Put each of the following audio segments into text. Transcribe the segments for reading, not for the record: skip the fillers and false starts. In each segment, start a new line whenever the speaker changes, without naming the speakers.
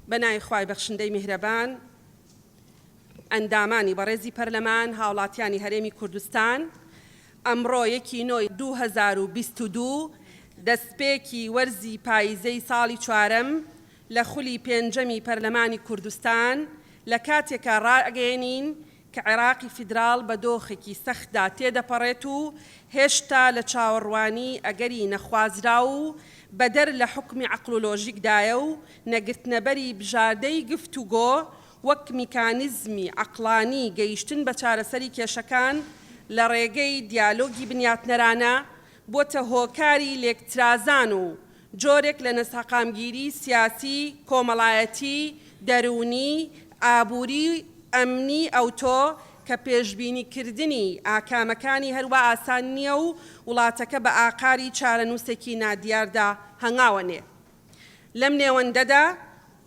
بە ناوی خوای بەخشندەی میهرەبان، ئەندامانی بەڕێزی پەرلەمان، هاوڵاتیانی هەرێمی کوردستان، ئەمڕۆ یەکی نۆی 2022 دەستپێکی وەرزی پاییزەی ساڵی چوارەم لە خولی پێنجەمی پەرلەمانی کوردستان لە کاتێکا ڕائەگەیەنین کە عێراقی فیدراڵ بە دۆخێکی سەختدا تێدەپەڕێت و هێشتا لە چاوەڕوانی ئەگەری نەخوازراو و بەدەر لە حوکمی عەقڵ و لۆژیکدایە و نەگرتنەبەری بژاردەی گفتوگۆ وەک میکانیزمی عەقڵانی گەیشتن بە چارەسەری کێشەکان لە ڕێگەی دیالۆگی بنیاتنەرانە بۆتە هۆکاری لێکترازان و جۆرێک لە نەسەقامگیری سیاسی، کۆمەڵایەتی، دەروونی، ئابووری و ئەمنی ئەوتۆ کە پێشبینیکردنی ئاکامەکانی هەروا ئاسان نییە و وڵاتەکە بە ئاقاری چارەنووسێکی نادیاردا هەنگاوە نێ. لەم نێوەندەدا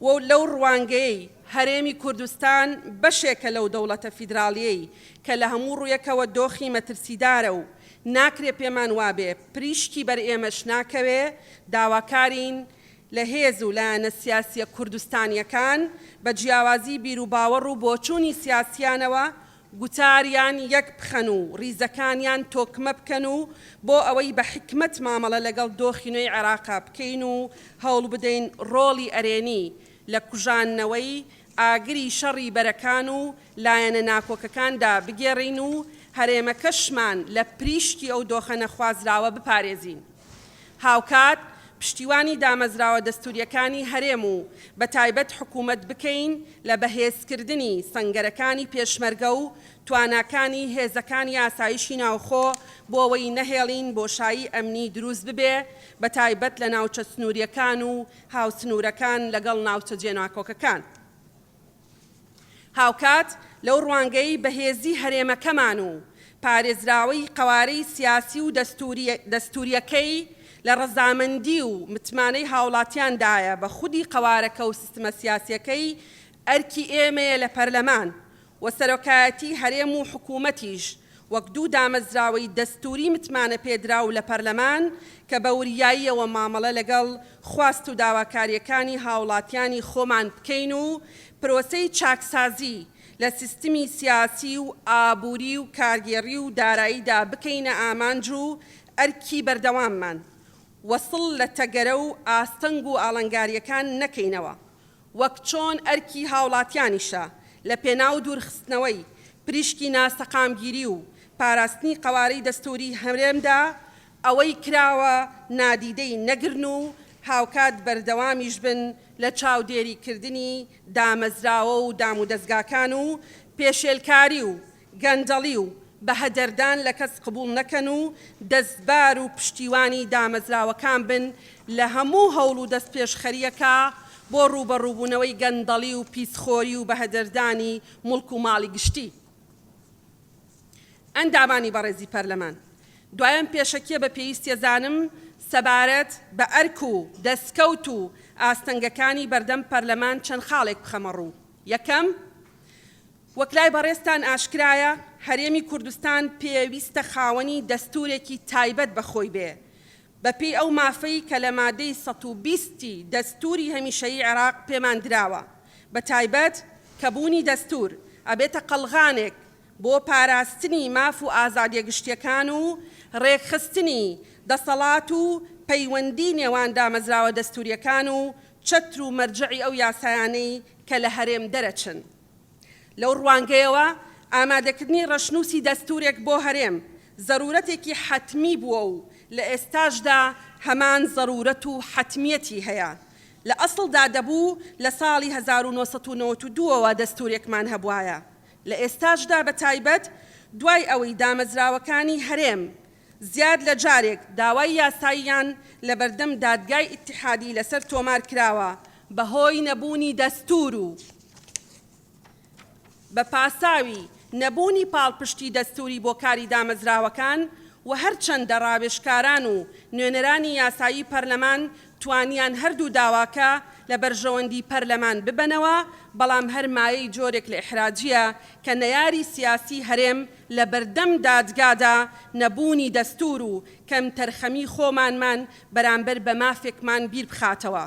و لەو ڕوانگەیەی هەرێمی کوردستان بەشێکە لەو دەوڵەتە فیدراڵییەی کە لە هەموو ڕوویەکەوە دۆخی مەترسیدارە و ناکرێ پێمان وابێ پریشکی بەر ئێمەش ناکەوێ، داواکارین لە هێز و لایەنە سیاسییە کوردستانییەکان بە جیاوازی بیروباوەڕ و بۆچوونی سیاسییانەوە گوتاریان یەک بخەن و ڕیزەکانیان تۆکمە بکەن و بۆ ئەوەی بە حیکمەت مامەڵە لەگەڵ دۆخی نوێی عێراقا بکەین و هەوڵبدەین ڕۆڵی ئەرێنی لە کوژاندنەوەی ئاگری شەڕی بەرەکان و لایەنە ناکۆکەکاندا بگێڕین و هەرێمەکەشمان لە پریشکی ئەو دۆخە نەخوازراوە بپارێزین. هاوکات پشتیوانی دامەزراوە دەستورییەکانی هەرێم و بەتایبەت حکومەت بکەین لە بەهێزکردنی سەنگەرەکانی پێشمەرگە و تواناکانی هێزەکانی ئاسایشی ناوخۆ بۆ ئەوەی نەهێڵین بۆشایی ئەمنی دروست ببێ بەتایبەت لە ناوچە سنورییەکان و هاوسنورەکان لەگەڵ ناوچە جێناکۆکەکان. هاوکات لەو ڕوانگەی بەهێزی هەرێمەکەمان و پارێزراوەی قەوارەی سیاسی و دەستورییەکەی لە ڕەزامەندی و متمانەی هاوڵاتیاندایە بە خودی قەوارەکە و سیستمە سیاسیەکەی ئەرکی ئێمەیە لە پەرلەمان و سەرۆکایەتی هەرێم و حکومەتیش وەک دوو دامەزراوەی دەستووری متمانەپێدراو لە پەرلەمان کە بە وریاییەوە مامەڵە لەگەڵ خواست و داواکارییەکانی هاوڵاتیانی خۆمان بکەین و پرۆسەی چاکسازی لە سیستمی سیاسی و ئابووری و کارگێڕی و داراییدا بکەینە ئامانج و ئەرکی بەردەواممان و سڵ لە تەگەرە و ئاستەنگ و ئاڵنگارییەکان نەکەینەوە. وەک چۆن ئەرکی هاوڵاتیانیشە لە پێناو دوورخستنەوەی پریشکی ناسەقامگیری و پاراستنی قەوارەی دەستووری هەرێمدا ئەوەی کراوە نادیدەی نەگرن و هاوکات بەردەوامیش بن لە چاودێریکردنی دامەزراوە و دامودەزگاکان و پێشێلکاری و گەندەڵی و بەهەدەردان لە کەس قبوڵ نەکەن و دەستبار و پشتیوانی دامەزراوەکان بن لە هەموو هەوڵ و دەستپێشخەرییەکا بۆ ڕووبەڕووبوونەوەی گەندەڵی و پیسخۆری و بەهەدەردانی موڵک و ماڵی گشتی. ئەندامانی بەڕێزی پەرلەمان، دوایەم پێشەکیە بە پێویستیەزانم سەبارەت بە ئەرک و دەستکەوت و ئاستەنگەکانی بەردەم پەرلەمان چەند خاڵێک بخەمە ڕوو. یەکەم، وەک لای بەڕێزتان ئاشکرایە، هەرێمی کوردستان پێویستە خاوەنی دەستوورێکی تایبەت بە خۆی بێ، بە پێی ئەو مافەی کە لە مادەی 120 ی دەستووری هەمیشەیی عێراق پێمان دراوە، بە تایبەت کە بوونی دەستوور ئەبێتە قەڵغانێک بۆ پاراستنی ماف و ئازادیە گشتیەکان و ڕێکخستنی دەسەڵات و پەیوەندی نێوان دامەزراوە دەستووریەکان و چەتر و مەرجەعی ئەو یاسایانەی کە لە هەرێم دەرەچن. لەو ڕوانگەیەوە ئامادەکردنی ڕەشنووسی دەستوورێک بۆ هەرێم، زەروورەتێکی حەتمی بووە و لە ئێستاشدا هەمان زەروورەت و حەتمییەتی هەیە. لە ئەسڵدا دەبوو لە ساڵی 1992 ەوە دەستوورێکمان هەبوایە. لە ئێستاشدا بە تایبەت دوای ئەوەی دامەزراوەکانی هەرێم زیاد لە جارێک داوای یاساییان لەبەردەم دادگای ئیتیحادی لەسەر تۆمار کراوە بەهۆی نەبوونی دەستوور و بە پاساوی نەبوونی پاڵپشتی دەستووری بۆ کاری دامەزراوەکان و هەرچەندە ڕاوێژکاران و نوێنەرانی یاسایی پەرلەمان توانیان هەردوو داواکە لە بەرژەوەندی پەرلەمان ببەنەوە بەڵام هەر مایەی جۆرێک لە ئیحراجیە کە نەیاری سیاسی هەرێم لە بەردەم دادگادا نەبوونی دەستوور و کەمتەرخەمی خۆمانمان بەرامبەر بە مافێکمان بیربخاتەوە.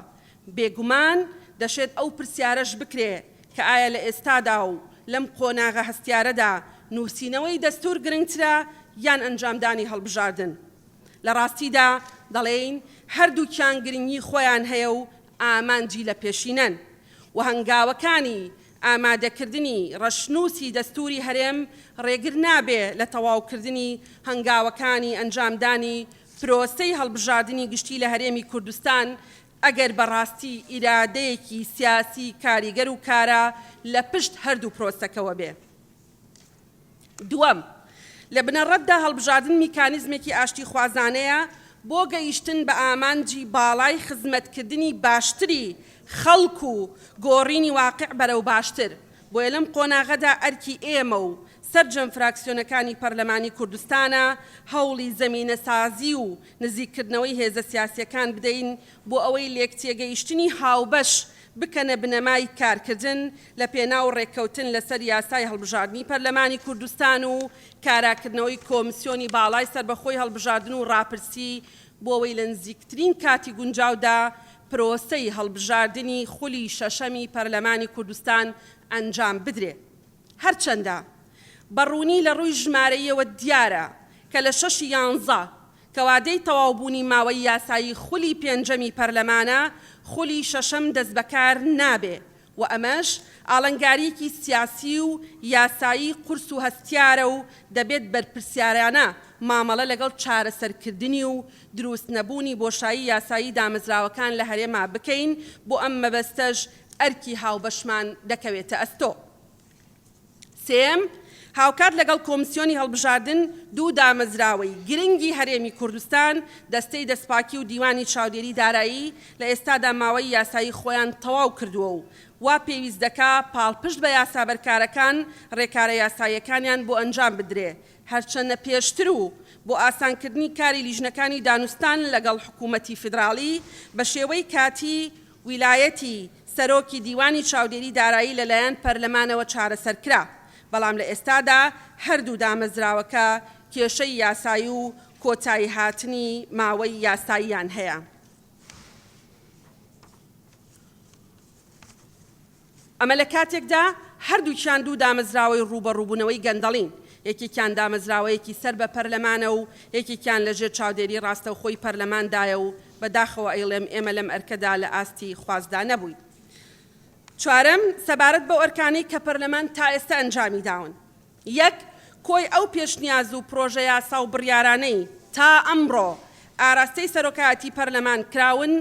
بێگومان. دەشێت ئەو پرسیارەش بکرێ کە ئایا لە ئێستادا و لەم قۆناغە هەستیارەدا نووسینەوەی دەستوور گرنگترە یان ئەنجامدانی هەڵبژاردن؟ لە ڕاستیدا دەڵێین هەردووکیان گرنگی خۆیان هەیە و ئامانجی لە پێشینەن و هەنگاوەکانی ئامادەکردنی ڕەشنووسی دەستووری هەرێم ڕێگر نابێ لە تەواوکردنی هەنگاوەکانی ئەنجامدانی پرۆسەی هەڵبژاردنی گشتی لە هەرێمی کوردستان ئەگەر بە ڕاستی ئیرادەیەکی سیاسی کاریگەر و کارا لە پشت هەردوو پرۆسەکەوە بێ. دووەم، لە بنەڕەتدا هەڵبژاردن میکانیزمێکی ئاشتیخوازانەیە بۆ گەیشتن بە ئامانجی باڵای خزمەتکردنی باشتری خەڵک و گۆڕینی واقیع بەرەو باشتر، بۆیە لەم قۆناغەدا ئەرکی ئێمە و سەرجەم فراکسیۆنەکانی پەرلەمانی کوردستانە هەوڵی زەمینەسازی و نزیککردنەوەی هێزە سیاسییەکان بدەین بۆ ئەوەی لێکتێگەیشتنی هاوبەش بکەنە بنەمای کارکردن لە پێناو ڕێککەوتن لەسەر یاسای هەڵبژاردنی پەرلەمانی کوردستان و کاراکردنەوەی کۆمسیۆنی باڵای سەربەخۆی هەڵبژاردن و ڕاپرسی بۆ ئەوەی لە نزیکترین کاتی گونجاودا پرۆسەی هەڵبژاردنی خولی شەشەمی پەرلەمانی کوردستان ئەنجام بدرێ. هەرچەندە بە ڕوونی لە ڕووی ژمارەییەوە دیارە کە لە شەشی یانزە کە وادەی تەواوبوونی ماوەی یاسایی خولی پێنجەمی پەرلەمانە، خولی شەشەم دەستبەکار نابێ و ئەمەش ئاڵنگارییەکی سیاسی و یاسایی قورس و هەستیارە و دەبێت بەرپرسیارانە مامەڵە لەگەڵ چارەسەرکردنی و دروست نەبوونی بۆشایی یاسایی دامەزراوەکان لە هەرێما بکەین، بۆ ئەم مەبەستەش ئەرکی هاوبەشمان دەکەوێتە ئەستۆ. سێیەم، هاوکات لەگەڵ کۆمسیۆنی هەڵبژاردن، دوو دامەزراوەی گرنگی هەرێمی کوردستان، دەستەی دەستپاکی و دیوانی چاودێری دارایی، لە ئێستادا ماوەی یاسایی خۆیان تەواو کردووە و وا پێویست دەکا پاڵپشت بە یاسا بەرکارەکان رێکارە یاساییەکانیان بۆ ئەنجام بدرێ، هەرچەندە پێشتر و بۆ ئاسانکردنی کاری لیژنەکانی دانوستان لەگەڵ حکوومەتی فیدراڵی بە شێوەی کاتی ویلایەتی سەرۆکی دیوانی چاودێری دارایی لەلایەن پەرلەمانەوە چارەسەرکرا، بەڵام لە ئێستادا هەردوو دامەزراوەکە کێشەی یاسایی و کۆتاییهاتنی ماوەی یاساییان هەیە. ئەمە لە کاتێکدا هەردووکیان دوو دامەزراوەی ڕووبەڕووبوونەوەی گەندەڵین، یەکێکیان دامەزراوەیەکی سەر بە پەرلەمانە و یەکێکیان لە ژێر چاودێری ڕاستەوخۆی پەرلەماندایە و بە داخەوە ئەیڵێم ئێمە لەم ئەرکەدا لە ئاستی خواستدا نەبووین. چوارەم، سەبارەت بەو ئەرکانەی کە پەرلەمان تا ئێستا ئەنجامی داون. یەک، کۆی ئەو پێشنیاز و پرۆژە یاسا و بڕیارانەی تا ئەمڕۆ ئاراستەی سەرۆکایەتی پەرلەمان کراون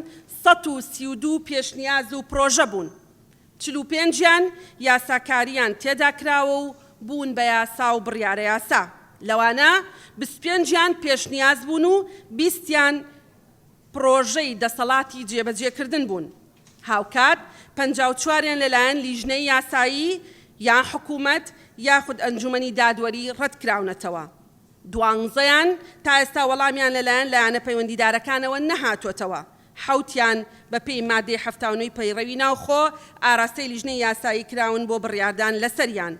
132 پێشنیاز و پرۆژە بوون، 45 یان یاساکارییان تێدا کراوە و بوون بە یاسا و بڕیارە یاسا، لەوانە 25 یان پێشنیاز بوون و 20 یان پڕۆژەی دەسەڵاتی جێبەجێکردن بوون، هاوکات 54 یان لەلایەن لیژنەی یاسایی یان حکومەت یاخود ئەنجومەنی دادوەری ڕەتکراونەتەوە، دوانزەیان تا ئێستا وەڵامیان لەلایەن لایەنە پەیوەندیدارەکانەوە نەهاتۆتەوە، حەوتیان بەپێی مادەی 79 ی پەیڕەوی ناوخۆ ئاراستەی لیژنەی یاسایی کراون بۆ بڕیاردان لەسەریان.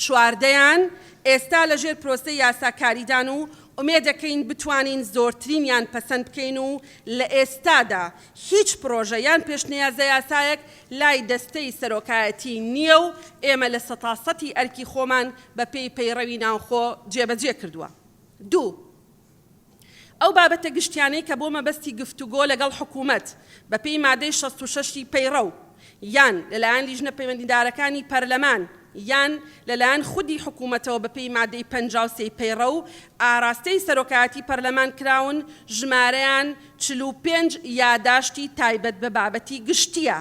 چواردەیان ئێستا لەژێر پرۆسەی یاساکاریدان و ئومێدەکەین بتوانین زۆرترینیان پەسەند بکەین و لە ئێستادا هیچ پرۆژە یان پێشنیازەیاسایەک لای دەستەی سەرۆکایەتی نییە و ئێمە لە سەتاسەتی ئەرکی خۆمان بەپێی پەیڕەوی ناوخۆ جێبەجێ کردووە. دوو. ئەو بابەتە گشتیانەی کە بۆ مەبەستی گفتوگۆ لەگەڵ حکوومەت بەپێی مادەی 66 ی پەیڕەو یان لەلایەن لیژنە پەیوەندیدارەکانی پەرلەمان یان لەلایەن خودی حکوومەتەوە بەپێی مادەی 53 ی پەیڕەو ئاراستەی سەرۆکایەتی پەرلەمان کراون ژمارەیان 45 یاداشتی تایبەت بە بابەتی گشتییە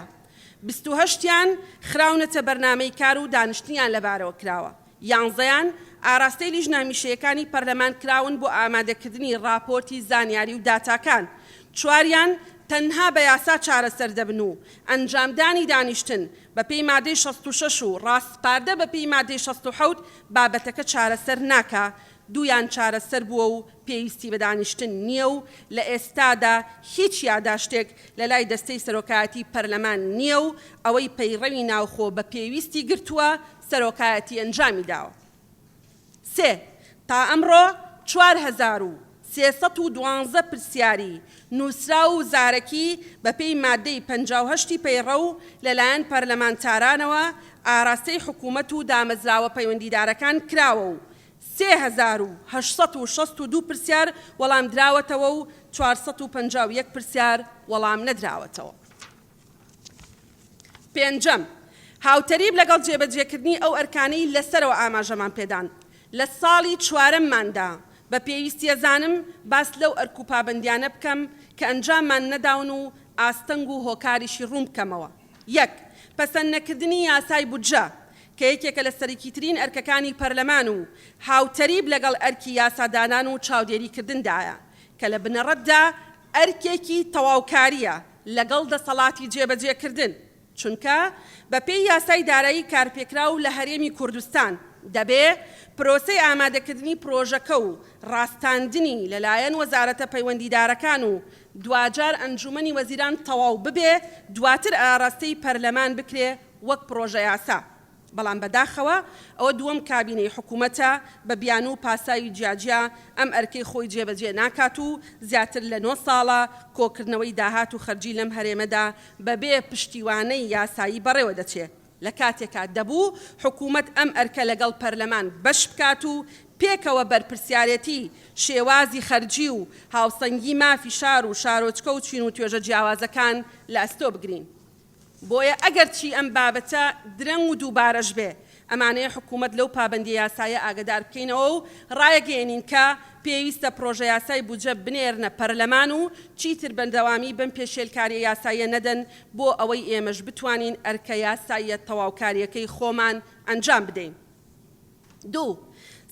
28 یان خراونەتە بەرنامەی کار و دانیشتنیان لەبارەوە کراوە. یانزەیان ئاراستەی لیژنە هەمیشەیەکانی پەرلەمان کراون بۆ ئامادەکردنی ڕاپۆرتی زانیاری و داتاکان، چواریان تەنها بە یاسا چارەسەر دەبن و ئەنجامدانی دانیشتن بەپێی مادەی 66 و ڕاسپاردە بەپێی مادەی 67 بابەتەکە چارەسەر ناکا، دوویان چارەسەر بووە و پێویستی بە دانیشتن نییە و لە ئێستادا هیچ یاداشتێک لەلای دەستەی سەرۆکایەتی پەرلەمان نییە و ئەوەی پەیڕەوی ناوخۆ بە پێویستی گرتووە سەرۆکایەتی ئەنجامی داوە. سێ، تا ئەمڕۆ 4300. 312 پرسیاری نووسراو و زارەکی بەپێی ماددەی 58 ی پەیڕەو لەلایەن پەرلەمانتارانەوە ئاراستەی حکوومەت و دامەزراوە پەیوەندیدارەکان کراوە و 3862 پرسیار وەڵامدراوەتەوە و 451 پرسیار وەڵام نەدراوەتەوە. پێنجەم، هاوتەریب لەگەڵ جێبەجێکردنی ئەو ئەرکانەی لەسەرەوە ئاماژەمان پێدان، لە ساڵی چوارەمماندا بە پێویستیەزانم باس لەو ئەرک و پابەندیانە بکەم کە ئەنجاممان نەداون و ئاستەنگ و هۆکاریشی ڕوون بکەمەوە. یەک، پەسەند نەکردنی یاسای بودجە، کە یەکێکە لە سەرەکیترین ئەرکەکانی پەرلەمان و هاوتەریب لەگەڵ ئەرکی یاسادانان و چاودێریکردندایە، کە لە بنەڕەتدا ئەرکێکی تەواوکارییە لەگەڵ دەسەڵاتی جێبەجێکردن، چونکە بەپێی یاسای دارایی کارپێکراو لە هەرێمی کوردستان، دەبێ پرۆسەی ئامادەکردنی پرۆژەکە و ڕاستاندنی لەلایەن وەزارەتە پەیوەندیدارەکان و دواجار ئەنجومەنی وەزیران تەواو ببێ، دواتر ئاراستەی پەرلەمان بکرێ وەک پرۆژەیاسا. بەڵام بەداخەوە ئەوە دووەم کابینەی حکومەتە بە بیانوو و پاساوی جیاجیا ئەم ئەرکەی خۆی جێبەجێ ناکات و زیاتر لە نۆ ساڵە کۆکردنەوەی داهات و خەرجی لەم هەرێمەدا بەبێ پشتیوانەی یاسایی بەڕێوە دەچێ لە کاتێکا دەبوو حکومەت ئەم ئەرکە لەگەڵ پەرلەمان بەش بکات و پێکەوە بەرپرسیارێتی شێوازی خەرجی و هاوسەنگی مافی شار و شارۆچکە و چین و توێژە جیاوازەکان لە ئەستۆ بگرین. بۆیە ئەگەرچی ئەم بابەتە درەنگ و دووبارەش بێ، ئەمانەیە حکوومەت لەو پابەندییە یاساییە ئاگەدار بکەینەوە و ڕایەگەیەنین کە پێویستە پڕۆژەیاسای بودجە بنێرنە پەرلەمان و چیتر بەردەوامی بەم پێشێلکارییە یاساییە نەدەن بۆ ئەوەی ئێمەش بتوانین ئەرکە یاساییە تەواوکارییەکەی خۆمان ئەنجام بدەین. دوو،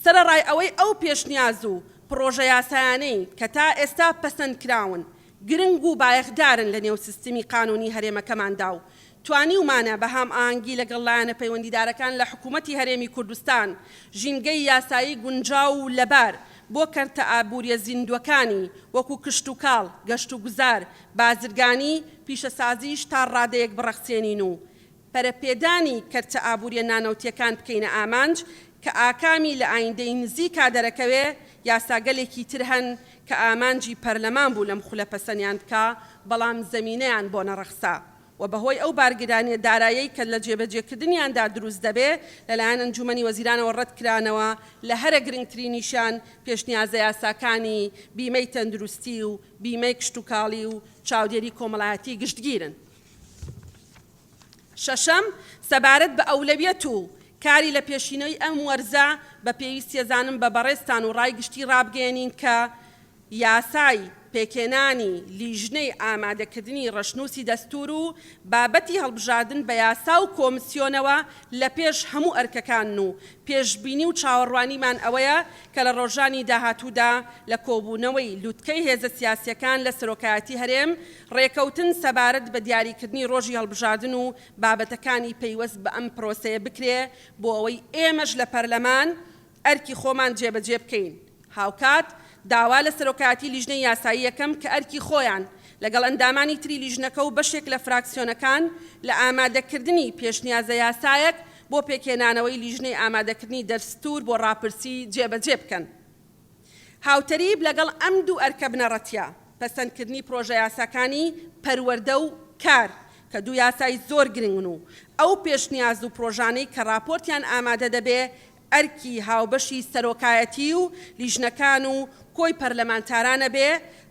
سەرەڕای ئەوەی ئەو پێشنیاز و پڕۆژەیاسایانەی کە تا ئێستا پەسەند کراون گرنگ و بایەخدارن لە نێو سیستمی قانوونی هەرێمەکەماندا و توانیومانە بە هامئاهەنگی لەگەڵ لایەنە پەیوەندیدارەکان لە حکوومەتی هەرێمی کوردستان ژینگەی یاسایی گونجاو و لەبار بۆ کەرتە ئابووریە زیندووەکانی وەکوو کشتوکاڵ، گەشتوگوزار، بازرگانی، پیشەسازیش تا ڕادەیەک بڕەخسێنین و پەرەپێدانی کەرتە ئابووریە نانەوتیەکان بکەینە ئامانج کە ئاکامی لە ئایندەی نزیکا دەرەکەوێ، یاساگەلێکی تر هەن کە ئامانجی پەرلەمان بوو لەم خولە پەسەنیان بکا بەڵام زەمینەیان بۆ نەڕەخسا و بەهۆی ئەو بارگرانیە دارایەی کە لە جێبەجێکردنیاندا دروست دەبێ لەلایەن ئەنجومەنی وەزیرانەوە ڕەتکرانەوە لە هەرە گرنگترینیشیان پێشنیازەیاساکانی بیمەی تەندروستی و بیمەی کشتوکاڵی و چاودێری کۆمەڵایەتی گشتگیرن. شەشەم، سەبارەت بە ئەولەویەت و کاری لە پێشینەی ئەم وەرزە بە پێویستیەزانم بە بەڕێزتان و ڕای گشتی ڕابگەیەنین کە یاسای پێکهێنانی لیژنەی ئامادەکردنی ڕەشنووسی دەستوور و بابەتی هەڵبژاردن بە یاسا و کۆمسیۆنەوە لە پێش هەموو ئەرکەکانن و پێشبینی و چاوەڕوانیمان ئەوەیە کە لە ڕۆژانی داهاتوودا لە کۆبوونەوەی لوتکەی هێزە سیاسیەکان لە سەرۆکایەتی هەرێم ڕێکەوتن سەبارەت بە دیاریکردنی ڕۆژی هەڵبژاردن و بابەتەکانی پەیوەست بە ئەم پرۆسەیە بکرێ بۆ ئەوەی ئێمەش لە پەرلەمان ئەرکی خۆمان جێبەجێ بکەین. هاوکات داوا لە سەرۆکایەتی لیژنەی یاسایی یەکەم کە ئەرکی خۆیان لەگەڵ ئەندامانی تری لیژنەکە و بەشێک لە فراکسیۆنەکان لە ئامادەکردنی پێشنیازە یاسایەک بۆ پێکهێنانەوەی لیژنەی ئامادەکردنی دەستور بۆ ڕاپرسی جێبەجێ بکەن. هاوتەریب لەگەڵ ئەم دوو ئەرکە بنەڕەتییە، پەسەندکردنی پرۆژەیاساکانی پەروەردە و کار کە دوو یاسای زۆر گرنگن و ئەو پێشنیاز و پرۆژانەی کە ڕاپۆرتیان ئامادە دەبێ ئەرکی هاوبەشی سەرۆکایەتی و لیژنەکان و کۆی پەرلەمانتارانە بێ،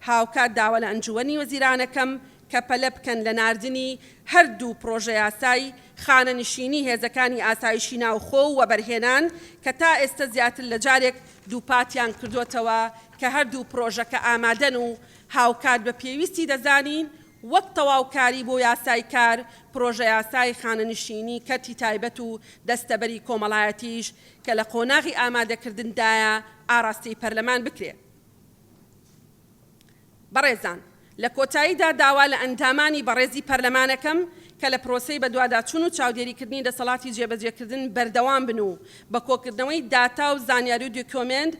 هاوکات داوا لە ئەنجووەنی وەزیرانەکەم کە پەلە بکەن لە ناردنی هەردوو پڕۆژەیاسای خانەنشینی هێزەکانی ئاسایشی ناوخۆ و وەبەرهێنان کە تا ئێستە زیاتر لە جارێک دووپاتیان کردۆتەوە کە هەردوو پڕۆژەکە ئامادەن و هاوکات بە پێویستی دەزانین وەک تەواوکاری بۆ یاسای کار پڕۆژەیاسای خانەنشینی کەرتی تایبەت و دەستەبەری کۆمەڵایەتیش کە لە قۆناغی ئامادەکردندایە ئاراستەی پەرلەمان بکرێ. بەڕێزان، لە کۆتاییدا داوا لە ئەندامانی بەڕێزی پەرلەمانەکەم کە لە پرۆسەی بەدواداچوون و چاودێریکردنی دەسەڵاتی جێبەجێکردن بەردەوام بن و بە کۆکردنەوەی داتا و زانیاری و دۆکیۆمێنت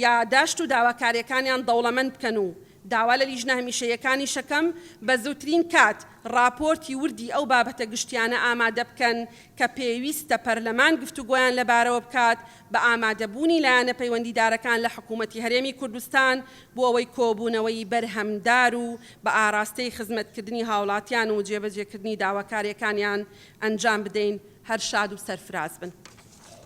یاداشت و داواکارییەکانیان دەوڵەمەند بکەن و. داوا لە لیژنە هەمیشەییەکانیش ئەکەم بە زووترین کات ڕاپۆرتی وردی ئەو بابەتە گشتیانە ئامادە بکەن کە پێویستە پەرلەمان گفتوگۆیان لەبارەوە بکات بە ئامادەبوونی لایەنە پەیوەندیدارەکان لە حکوومەتی هەرێمی کوردستان بۆ ئەوەی کۆبوونەوەی بەرهەمدار و بە ئاراستەی خزمەتکردنی هاوڵاتیان و جێبەجێکردنی داواکارییەکانیان ئەنجام بدەین. هەر شاد و سەرفراز بن.